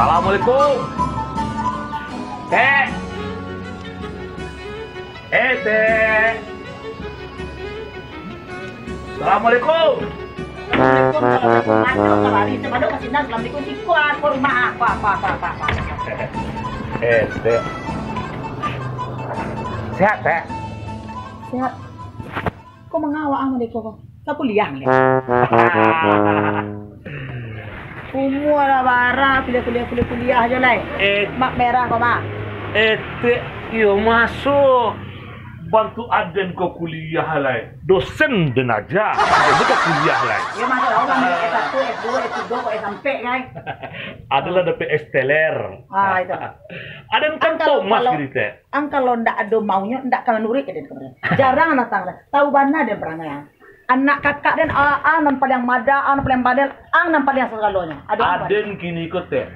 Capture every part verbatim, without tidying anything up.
Assalamualaikum. Tek. Eh, Tek. Assalamualaikum. Assalamualaikum, assalamualaikum. Aduh, kabari, sebelum ka sinan, assalamualaikum. Siko, ah, ko rumah, ah, ko, ko. Eh, Tek. Sehat, Tek? Sehat. Ko manga awak ang mode ko? Ka kuliah, leh. Umua lah bara, kuliah, kuliah, kuliah, kuliah ajo, lai. Eh. Mak merah ko, Mak. Eh, Tek, iyo, maso bantuak aden ko kuliah, lai. Dosen den aja, aden ko kuliah, lai. Iyo, maso, urang S satu, S dua, S tiga, kok S sampai, kan? Aden lah dapek S teler. Ah, itu. Aden kan Thomas kalau, kini, Tek. Ang kalau ndak ado maunyo, ndak ka manuruik ka den. Jarang datang lah. Tahu bana den parangai ang. Anak kakak den, a-, ang nan paliang mada, ang nan paliang badel, ang nan paliang sagalonyo. Ado ang. Aden kini ko, Tek.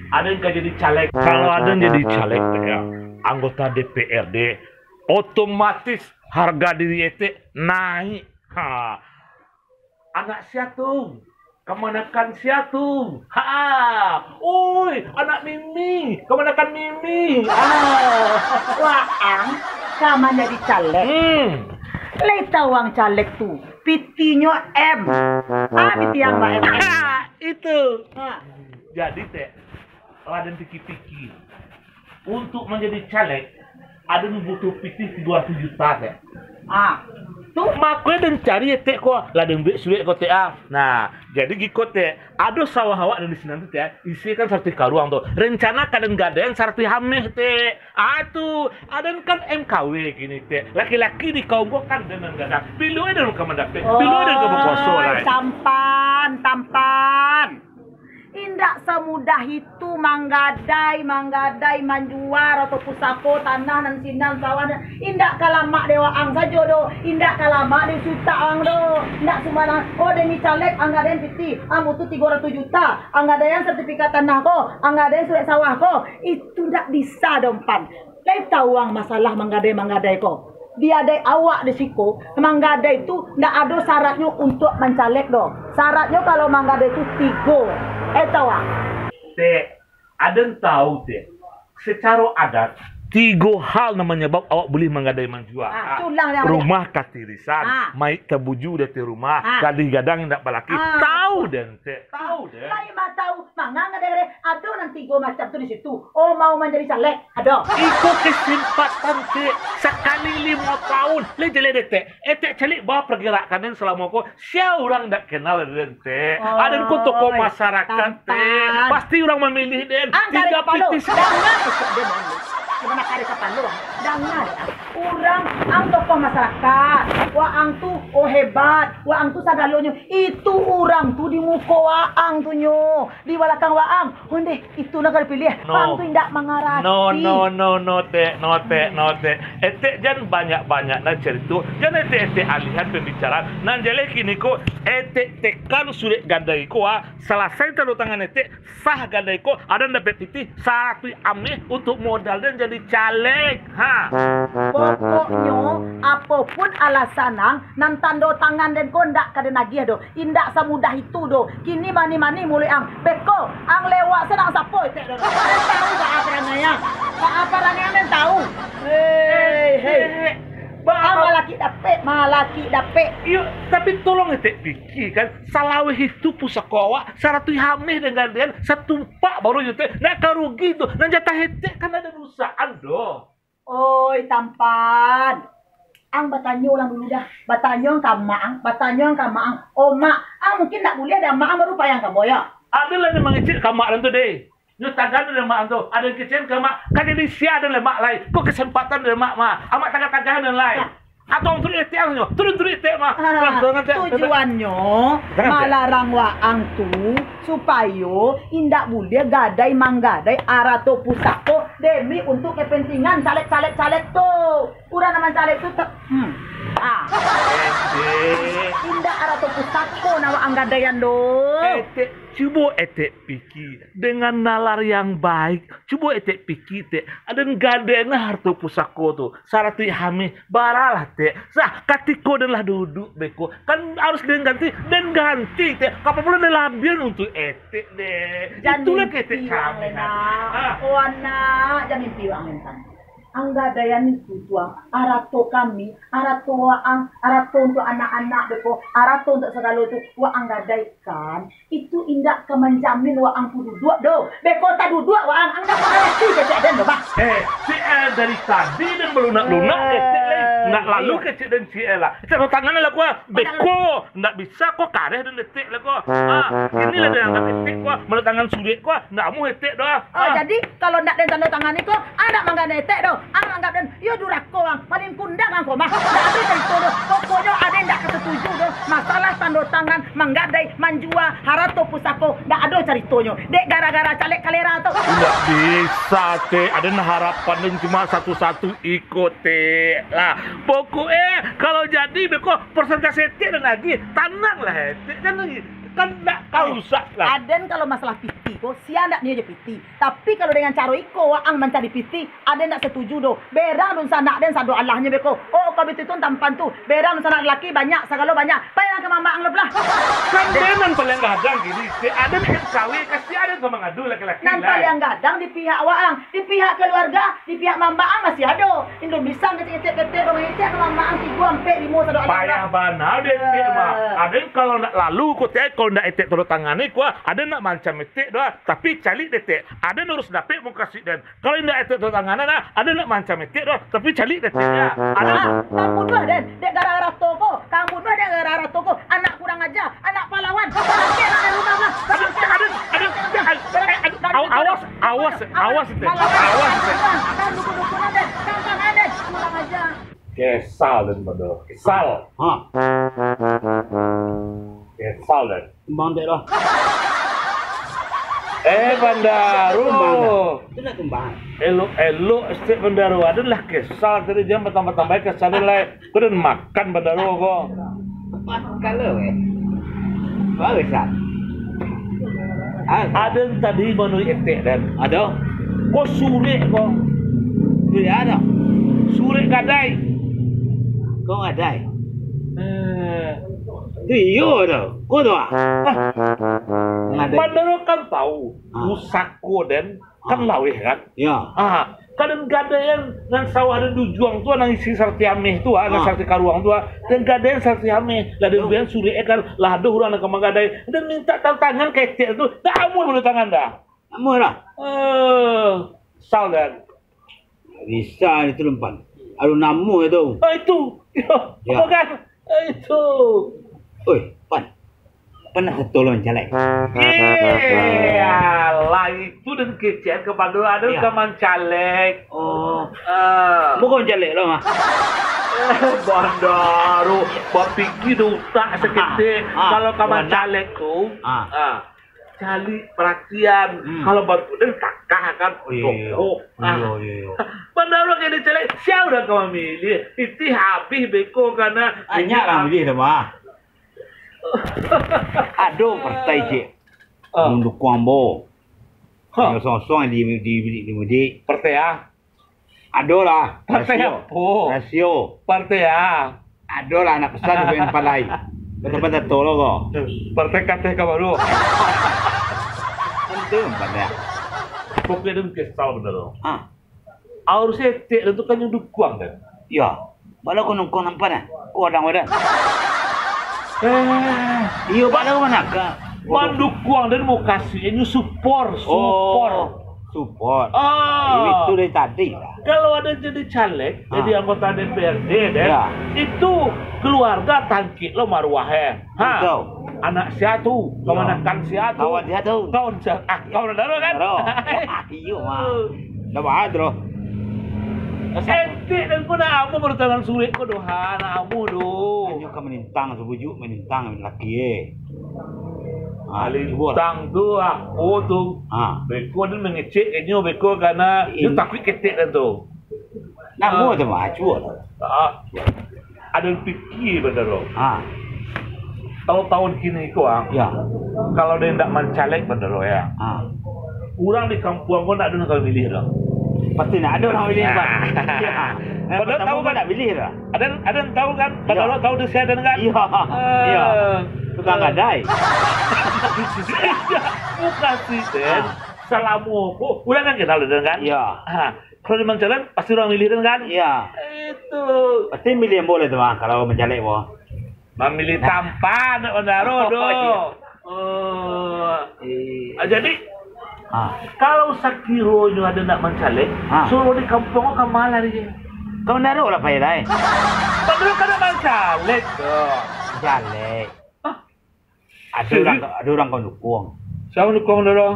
Aden ka jadi caleg. Kalau aden jadi caleg, Tek, ya, anggota D P R D, otomatis harga diri Etek naik. Ha. Anak sia tu? Kamanakan sia tu? Ha! Oi, anak Mimi, kamanakan Mimi? Ah! Waang ka manjadi caleg. Hmm. Lai tahu ang caleg tu, pitinyo M. Ah, piti ang ba M. Itu. Ha. Jadi, Tek, lah den piki-piki. Untuak manjadi caleg, aden butuh pitih tigo ratuih juta, Tek. Ah, tu. Mako den cari, Tek, ko. Lah den buek surek ko, Tek, ah. Nah, jadi giko, Tek. Ado sawah awak di sinan tu, Tek. Isi kan saratuih karuang tu. Rencana ka den gadaian saratuih ameh, Tek. Ah, tu. Aden kan M K W kini, Tek. Laki-laki di kaum ko kan den nan gadang. Pilu den ka mandapek. Pilu den ka bakuaso, lai. Tampan, tampan. Indak samudah itu manggadai, manggadai, manjua arato pusako, tanah nan sinan, sawah nan, indak ka lamak dek waang sajo doh, indak ka lamak dek si utak waang doh, indak sumbarang. Oh, demi caleg, ang gadaian pitih, ang butuh tigo ratuih juta, ang gadaian sertifikat tanah ko, ang gadaian surek sawah ko, itu ndak bisa doh, Pan. Lai tahu ang masalah manggadai-manggadai ko. Di adaik awak di siko, manggadai tu ndak ado syaratnyo untuak mancaleg doh. Syaratnyo kalau manggadai tu tigo. Eh, tahu ang? Tek, aden tahu, Tek. Secaro adat, tigo hal nan manyabab awak buliah manggadai manjua. Ah, culang deh, Abang. Rumah katirisan, ah, maik tabuju di ateh rumah, ah, gadih gadang indak balaki. Ah. Tahu den, Tek. Tahu den. Lai mah tahu, manga gadai-gadai. Ado nan tigo macam tu di situ. Oh, mau manjadi caleg? Ado. Iko kesempatan, Tek. Sakali limo tahun. Lai jaleh deh, Tek. Etek caliak ba pergerakan den salamo ko. Sia urang ndak kenal den, Tek. Oh, aden ko tokoh masyarakat, Tek. Tampan. Pasti urang mamilih den. Ang kari kapalo. Tingga pitih. Danga, den, anu. Gimana kari kapalo? Danga, deh. Urang, ang tokoh masyarakat. Waang tu, oh, hebat. Waang tu sagalonyo. Itu urang tu di muko waang tu nyo. Di balakang waang, ondeh, itu nan ka dipiliah. No. Waang tu indak mangarati. No, no, no, no, Tek, no, Tek, no, Tek. Etek jan banyak-banyak nan carito. Jan etek-etek alihan pambicaraan. Nan jaleh kini ko, etek tekan surek gadai ko, ah. Salasai tando tangan etek, sah gadai ko, aden dapek pitih saratuih ameh untuak modal den jadi caleg. Ha. Pokoknyo, apo pun alasan ang, nan tando tangan den ko ndak ka den agiah doh. Indak samudah itu doh. Kini mani-mani muluik ang. Beko, ang lewat se nak sapo etek doh. Tahu baa parangai ang. Baa parangai ang den tahu. Hei, hei. Eh, eh, ba-, ang malaki dapek, malaki dapek. Iyo, tapi tolong etek pikir kan. Salaweh itu pusako awak, saratuih ameh den gadaian, satumpak baru nyo, Tek. Nak ka rugi tu. Nan jatah etek kan ado dusaan doh. Oi, Tampan. Ang batanyo ulang dulu dah. Batanyo ka mak ang, batanyo ka mak ang. Oh, mak, ang mungkin ndak buliah dah, mak ang baru payang ka boya. Aden lah nan mangecek ka mak den tu, deh. Nyo tagan deh mak ang tu. Aden kecekan ka mak, ka jadi sia den deh mak lai. Ko kesempatan deh mak mah. Amak tagah-tagah den lai. Nah. Atau turun etek ang nyo, turun-turun etek mah. Ah, tujuannyo malarang waang tu supayo indak buliah gadai manggadai arato pusako demi untuak kepentingan caleg-caleg-caleg tu. Urang nan mancalek tu te-, hmm. Ah. Eh, eh. Indak Arato pusako nan waang gadaian do. Etek, cubo etek piki dengan nalar yang baik. Cubo etek piki, Tek. Aden gadaian harato pusako tu. Saratuih ameh, baralah, Tek. Sah, katiko den lah duduak beko, kan harus den ganti, den ganti, Tek. Kapa pulo den labian untuak etek, deh. Itulah ketek kami, nak. Ah. Oh, anak, jan mimpi waang, Lintang. Ang gadaian itu, Tuang, arato kami, arato waang, arato untuak anak-anak beko, arato untuak sagalo tu, waang gadaikan. Itu indak ka manjamin waang tu duduak doh. Beko taduduak waang, ang dapek arati kecek den doh, bah. Eh, C L dari tadi den balunak-lunak, eh, etek lai. Nak lalu kecek den C L lah. Etek tangan lah, kua. Beko, ndak bisa ko kareh den etek lah ko. Ah, inilah den anggap etek ko, malu tangan surek ko, ndak amuah etek doh. Oh, jadi kalau ndak den tando tangani ko, ang ndak mangganai etek doh. Ang anggap den, yo durako ang, paling kundang ang ko mah. Ndak ado carito doh. Pokoknyo aden ndak ka satuju doh. Masalah tando tangan, manggadai, manjua, harato pusako, ndak ado caritonyo. Dek gara-gara caleg kalera tu. Ndak bisa, Tek. Aden harapan den cuma satu-satu iko, Tek. Lah, pokok eh, kalau jadi beko persentase etek den agiah, tanang lah etek. Kan lagi, kan ndak ka rusak lah. Aden kalau masalah piti ko, sia ndak nio jo piti. Tapi kalau dengan caro iko, waang mancari piti, aden ndak satuju doh. Berang dunsanak den sado alahnyo beko. Oh, kau bitu tu tampan tu. Berang dunsanak laki banyak, sagalo banyak. Pailah ka mamak ang lah pulang. Kan den nan paliang gadang kini, Tek. Aden N K W, kasi aden ka mangadu laki-laki lai. Nan paliang gadang di pihak waang, di pihak kaluarga, di pihak mamak ang masih ado. Indo bisa ngecek-ngecek ketek, mangecek ka mamak ang tigo, ampek, limo, sado alah. Payah bana deh, Tek, mah. Aden kalau ndak lalu ko, Tek, kalau ndak etek tolong tangani ko, aden ndak mancam etek doh. Tapi caliak deh, Tek. Aden harus dapek mukasuik den. Kalau indak etek tolong tangani, nah, aden ndak mancam etek doh. Tapi caliak deh, Tek, ya. Aden. Ah, kamu doh, den. Dek gara-gara to ko. Kamu doh dek gara-gara to ko. Anak kurang aja. Anak pahlawan. Anak kek dari rumah lah. Aduh, aduh, aduh, aduh, aduh, awas, awas, awas, Tek. Awas, Tek. Kan dukun-dukunan, Tek. Kan tangan, Tek. Kurang aja. Kesal den, Bandaro. Kesal. Ha. Kesal den. Kembang, Tek, lah. Eh, Bandaro. Kembang, Tek. Itu nak kembang. Elok-elok, Tek, Bandaro. Aden lah kesal tadi, jan batambah-tambah kesal lai. Ko den makan Bandaro ko. Kalau, eh. Baru, Sat. Ah. Aden tadi manuruik etek, den. Ado. Ko surek ko. Surek ado. Surek gadai. Ko gadai. Eh. Tu iyo tu. Ko tu ah. Ah. Gadai. Bandaro kan tahu. Ah. Pusako den. Kan laweh, kan? Ya. Ah, kadang gadaian nan sawah dan dujuang tu, nan isi sarati ameh tu, ah, nan sarati karuang tu, ah, dan gadaian sarati ameh. Lah, dan bian surek kan, lah ado urang nan ka manggadai. Dan minta tanda tangan ketek tu, dak amuah tanda tangan dah. Amuah lah. Eh, sal dan. Bisa itu, Lumpan. Aduh, namo itu. Ah, itu. Ya. Ya. Apa kan? Ah, itu. Oi, Pan. Pernah ka tolong caleg? Eh, alah, itu dan kecek ka Bandaro, ado ka mancaleg. Oh. Ah. Bukan caleg lo, mah. Eh, Bandaro, bapikir di utak saketek. Ah, ah. Kalau ka mancaleg tu, ah, cari perhatian. Hmm. Kalau bantuak den takah kan, oh, iyo, iyo. Iyo, iyo, iyo. Bandaro kini caleg, sia urang ka mamilih? Pitih habih beko kana. Banyak lah milih dah, mah. Ado partai, Cik. Ah. Mandukuang ambo. Ha. Yang sosong di, di, di, di mudik. Partai ah. Ado lah. Partai apo? Rasio. Partai ah. Ado lah anak pesan di Palai. Kata-kata tolo ko. Partai kateh ka baru. Tentu, Pak. Kopi ada kesal bener. Ah. Aur setek tu kan nyo dukuang kan? Iyo. Bala ko nongkong nampak nah. Ko wadang-wadang. Eh. Iyo, bala ko managak. Mandukuang dan mukasuiknyo support, support. Oh, support. Ah. Itu dari tadi lah. Kalau ado jadi caleg, jadi anggota D P R D, den, itu keluarga tangkik lo maruah, eh. Ha. Betul. Anak sia tu, kamanakan sia tu. Kawan sia tu. Kawan sia, ah, kawan Bandaro kan? Bandaro. Iyo, mah. Dah bahas tu. Etek dan ko nak amuah baru tangan surek ko doh, ha, nak amuah doh. Hanyo ka manintang, sabujuk manintang laki, eh. Ah, cubo lah. Lintang tu, ah, oh tu. Ah. Beko den mangecek inyo, beko kana, iyo, takuik ketek den tu. Namo tu mah, cubo lah. Ah. Ado pikia Bandaro. Ah. Kalau tahun kini ko, ah, ya, kalau dia ndak mancalek, Bandaro, ya, ah, urang di kampuang ko ndak ado nan ka milih doh. Pasti ndak ado urang milih, Pak. Ya. Padahal tahu kan, ndak milih doh. Ada, ada yang tahu kan? Ya. Bandaro tahu tu sia kan? Iya. Eh. Iya. Tukang gadai. Bukan sih, Den. Ah. Salamo ko, urang kan kenal, Den, kan? Iya. Ah, kalau dia mancalek, pasti urang milih, Den, kan? Iya. Itu. Pasti milih ambo lah tu, Bang, kalau mancalek, Bang. Mamilih tampan, nak Bandaro tu. Oh, iya. Oh. Eh. Ah, jadi, ah, kalau sakironyo ada nak mancalek, ah, suruh di kampuang ko ka ma lari je. Ka Bandaro lah pai lai. Bandaro kan nak mancalek tu. Mancalek. Ah. Ada urang, serius? Ada urang ka mandukuang. Sia mandukuang Bandaro?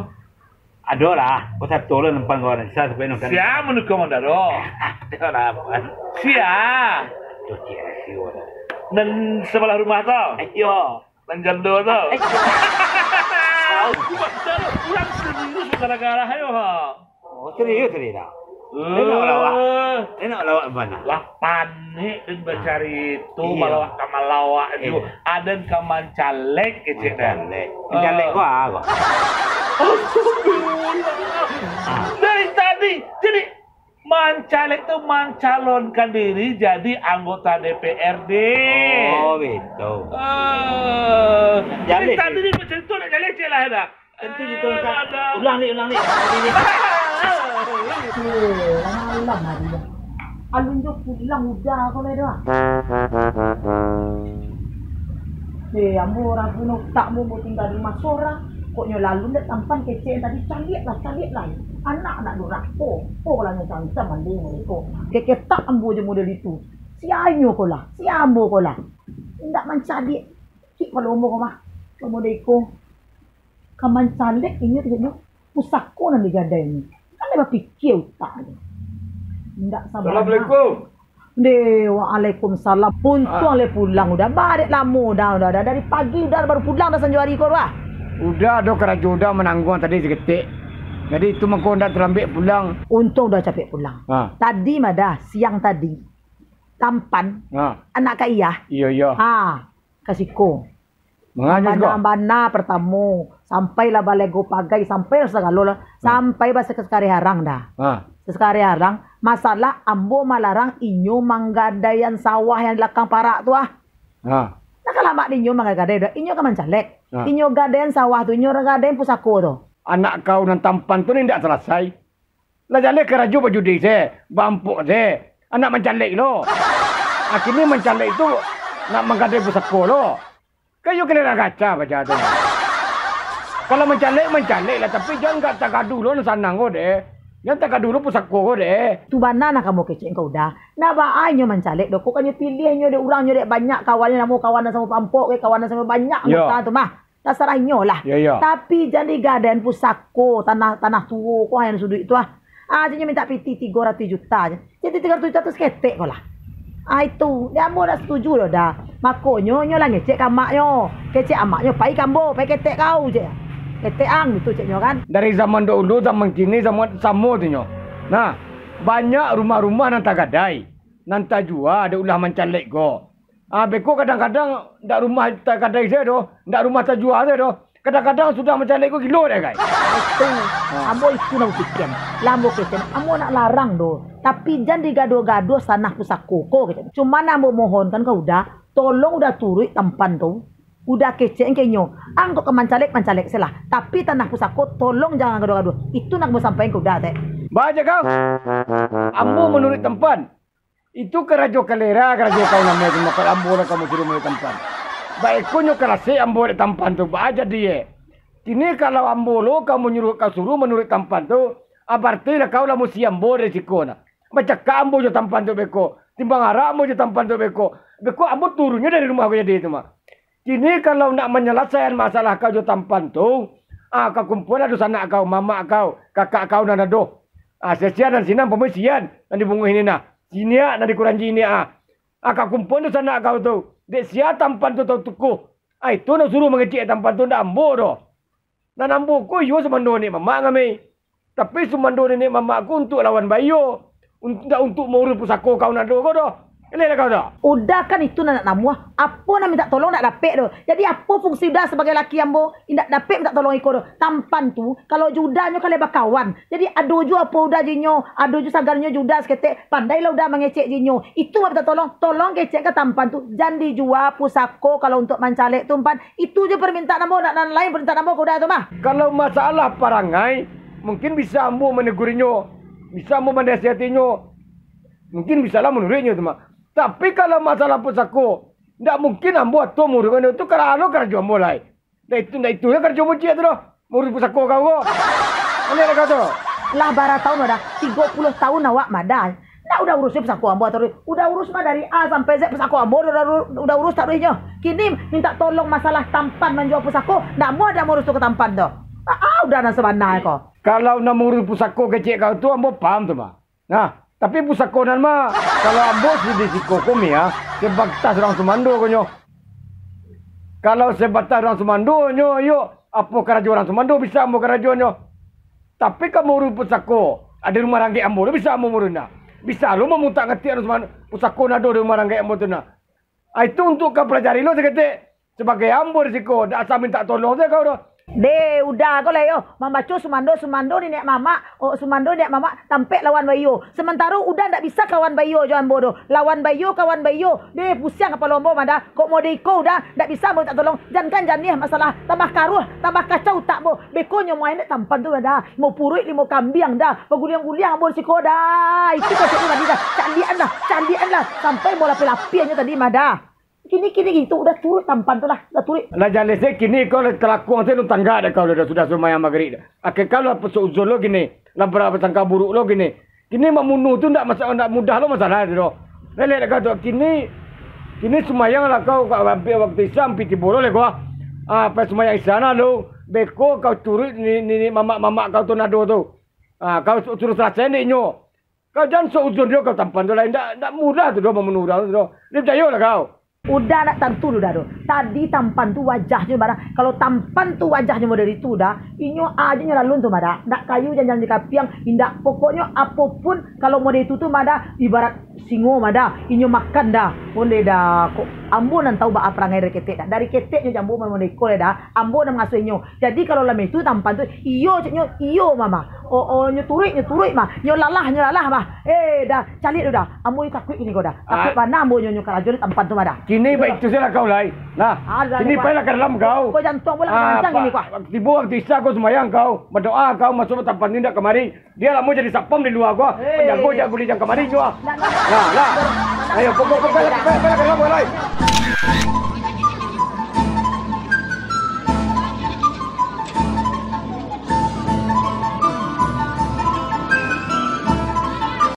Ado lah, ko sato lah nampan kawan. Sia sampai nonton. Sia mandukuang Bandaro? Ado lah, Bang. Sia? Nan sabalah rumah tu? Iyo. Nan jando tu? Iyo. Tahu. Bandaro, urang serius gara-gara ayo, ha. Oh, serius tadi dah. Eh. Tengok lawak. Tengok lawak bana. Lah panik den bacarito, ah, iyo, malawak ka malawak ju. Iyo. Aden ka mancalek kecek den. Mancalek. Ah. Mancalek ko apo? Astagfirullah. Ah. Dari tadi, jadi mancalek tu mancalonkan diri jadi anggota D P R D. Oh, betul. Ah. Jadi tadi ni macam tu nak lecek lah dah. Tantu juo ka ulang ni, ulang ni. Alah, malam hari dah. Alun jo pulang Uda ko lai dah. Eh, ambo ragu no utak ambo, ambo tingga di rumah sorang. Kok nyo lalu ndak tampan kecek tadi, caliak lah, caliak lah. Anak nak durako. Oh, lah nyo cancam manding mereka. Keketak ambo jo model itu. Sia inyo ko lah, sia ambo ko lah. Ndak mancaliak. Cik palo ambo ko mah. Ambo model iko. Ka mancalek inyo tu, pusako nan digadainyo. Kan lah bapikia utak tu. Indak sabana. Assalamualaikum. Deh, waalaikumsalam. Untuang lai pulang Uda. Barek lamo Uda, Uda, Uda. Dari pagi Uda baru pulang dah sanjo ari ko, Uda. Uda ado karajo Uda manangguang tadi saketek. Jadi itu mangko ndak talambek pulang. Untuang Uda capek pulang. Ha. Tadi mah dah, siang tadi. Tampan. Ha. Anak Kak Iyah. Iyo, iyo. Ha, ka siko. Manganyo siko? Bana-bana partamo, sampai lah balego pagai, sampai lah sagalo lah, ha, sampai ba sek-, sakali arang dah. Ha. Sakali arang, masalah ambo malarang inyo manggadaian sawah yang di lakang parak tu ah. Ha. Nah, kalamak di inyo manggadai dah, inyo ka mancalek. Ha. Inyo gadaian sawah tu, inyo gadaian pusako tu. Anak kau nan tampan tu ni ndak salasai. Lah jaleh karajo bajudi se, baampok se, anak mancalek lo. Akhirnyo mancalek tu nak manggadai pusako lo. Kan iyo kena gaca baca tu. Kalau mancalek, mancalek lah, tapi jan gak tagadu lo nan sanang ko deh. Jan tagadu lo pusako ko deh. Tu bana nan kamo kecek ko Uda. Ndak baa inyo mancalek doh, ko kan inyo pilih inyo dek urang nyo dek banyak kawannyo, namo kawan nan samo pampok, kawan nan samo banyak anggota tu mah. Tasarah inyo lah. Yo, yo. Tapi jan digadaian pusako, tanah, tanah tuo ko, yang suduik tu ah. Ah, inyo mintak pitih tigo ratuih juta je. Pitih tigo ratuih juta tu saketek ko lah. Ah, itu. Dek ambo ndak satuju doh, Da. Makonyo, inyo lah ngecek ka amaknyo. Kecek amaknyo, "Pai ka ambo, pai ketek kau," cek. "Ketek ang," gitu ceknyo kan. Dari zaman dahulu, zaman kini, zaman samo tu nyo. Nah, banyak rumah-rumah nan tagadai, nan tajua dek ulah mancalek ko. Ah, beko kadang-kadang ndak rumah tagadai se doh, ndak rumah tajua se doh. Kadang-kadang sudah mancalek ko gilo dek, gai. Itu. Ha. Ambo itu nan pikian. Lah ambo kecek, ambo nak larang doh. Tapi jan digaduah-gaduah tanah pusako ko, kecek. Cuman ambo mohonkan ka Uda, tolong Uda turuik tampan tu. Uda kecek ka inyo. Ang kok ka mancalek, mancalek se lah. Tapi tanah pusako tolong jangan gaduah-gaduah. Itu nan ambo sampaikan ka Uda, tek. Baa cek kau? Ambo manuruik tampan. Itu karajo kalera, karajo kau namo tu, mako ambo lah kamu suruah manuruik tampan. Baekonyo karasek ambo dek tampan tu, baa jadi, eh. Kini kalau ambo lo kamu nyuruah, kau suruah manuruik tampan tu, ah, barati lah kau lah musuah ambo dari siko nah. Bacakak ambo jo tampan tu beko, timbang arak ambo jo tampan tu beko. Beko ambo turunnyo dari rumah ko jadi tu mah. Kini kalau nak manyalasaian masalah kau jo tampan tu, ah, ka kumpualah dunsanak kau, mamak kau, kakak kau nan ado. Ah, sia-sia nan sinan, pamuik sian nan di bunguih ini nah. Siniak nan di kuranji ini, ah. Ah, ka kumpuan dunsanak kau tu. Dek sia tampan tu tau tukuh. Ah, itu nan suruah mangecek tampan tu, ndak ambo doh. Nan ambo ko iyo sumando nenek mamak kami. Tapi sumando nenek mamak ko untuak lawan baiyo. Un-, ndak untuak mauruih pusako kau nan ado ko doh. Eleh lah kau tu. Uda kan itu nan nak namuah. Apo nan mintak tolong ndak dapek doh. Jadi apo fungsi Uda sabagai laki ambo? Indak dapek mintak tolong iko doh. Tampan tu, kalau jo Uda nyo ka lai bakawan. Jadi ado jo apo Uda jo inyo, ado jo saganyo jo Uda saketek. Pandailah Uda mangecek jo inyo. Itu mah mintak tolong, tolong kecek ka Tampan tu. Jan dijua pusako kalau untuak mancalek tu, Pan. Itu jo permintaan ambo, ndak nan lain permintaan ambo ka Uda tu mah. Kalau masalah parangai, mungkin bisa ambo manegur inyo, bisa ambo manasihatinyo. Mungkin bisalah manuruik inyo tu mah. Tapi kalau masalah pusako, ndak mungkin ambo atua mauruikan inyo tu, karano karajo ambo lai. Ndak itu, ndak itu lah karajo bociak tu doh. Mauruih pusako kau ko. Pandai lah kau tu. Lah bara taun Uda? Tigo puluah taun awak mah Da. Ndak Uda urus pusako ambo taruih. Uda urus mah dari A sampai Z pusako ambo Uda, Uda, Uda urus taruihnyo. Kini mintak tolong masalah Tampan manjua pusako, ndak amuah Da mauruih tu ka Tampan tu. Ah, ah, Uda nan sabana ko. Kalau nak mauruih pusako kecek kau tu, ambo paham tu mah. Nah, tapi pusako nan mah, kalau ambo si di siko ko mah, sebatas urang sumando ko nyo. Kalau sebatas urang sumando nyo, iyo, apo karajo urang sumando bisa ambo karajonyo. Tapi kalau mauruih pusako, ado rumah ranggek ambo tu bisa ambo mauruih nah. Bisa lo mamutak ngatiak urang sumando, pusako nan ado di rumah ranggek ambo tu nah. Ah, itu untuak ka palajari lo saketek. Sabagai ambo di siko, dak asa mintak tolong se kau doh. Deh, Uda ko lai yo, mambaco sumando-sumando niniak mamak, oh, sumando niniak mamak tampek lawan baiyo. Samantaro Uda ndak bisa kawan baiyo jo ambo doh. Lawan baiyo, kawan baiyo. Deh, pusiang kapalo ambo mah Da. Kok model iko Uda, ndak bisa ambo mintak tolong. Jankan janiah masalah, tambah karuah, tambah kacau utak ambo. Beko nyo main dek Tampan tu mah Da. Limo puruik, limo kambiang Da. Baguliang-guliang ambo di siko Da. Itu konsepnyo tadi Da. Caliak-an lah, caliak-an lah. Sampai ambo lapeh-lapeh nyo tadi mah Da. Kini, kini gitu, Uda turuik Tampan tu lah, Uda turuik. Lah jaleh se kini kau lah kalakuan se lu tanggak dek kau lah, sudah sumayang Magrib dah. Akhir kau lah suuzon lo kini, lah bara-, basangka buruk lo kini. Kini mambunuah tu ndak masa-, ndak mudah lo masalah tu doh. Lah liek dek kau tu, kini, kini sumayang lah kau, kau ambiak waktu Isya, ampia tibo lo leh kau. Ah, pas sumayang Isya nah lo, beko kau turuik ni, ni, ni mamak-mamak kau tu nan ado tu. Ah, kau su-, suruah salasai dek inyo. Kau jan suuzon dio kau Tampan tu lah, indak, indak mudah tu doh mambunuah urang tu doh. Ni picayolah kau. Uda ndak tantu Uda doh. Tadi Tampan tu wajahnyo mah Da. Kalau Tampan tu wajahnyo model itu Da, inyo ajo nyo lalun tu mah Da. Ndak kayu janjang di kapiang, indak pokoknyo apo pun kalau model itu tu mah Da, ibarat singo mah Da, inyo makan Da. Ondeh Da, kok ambo nan tahu baa parangai dari ketek Da. Dari keteknyo jo ambo model iko lai Da, ambo nan mangasuah inyo. Jadi kalau lah itu Tampan tu, iyo ceknyo, iyo mama. Oh, oh, nyo turuik, nyo turuik mah. Nyo lalah, nyo lalah mah. Eh, Da, caliak tu Da. Ambo ni takuik kini ko Da. Takuik Ah. bana ambo nyo, nyo karajo ni Tampan tu mah Da. Kini Itu baik Da. tu sajolah kau lai. Nah, Ah, Da, kini Da. pailah ka dalam kau. Kau jantuang bola Ah, mancang kini pa-, kau. tibo waktu Isya kau sumayang kau. Badoa kau masuak Tampan ni ndak kamari. Dia lamo jadi satpam di lua ko. Hei. Panjago jak guli jang kamari nyo ah. Ndak, ndak. Nah, lah. Ayo, pokok, pokok, pokok, pokok, pokok, pokok, pokok, pokok.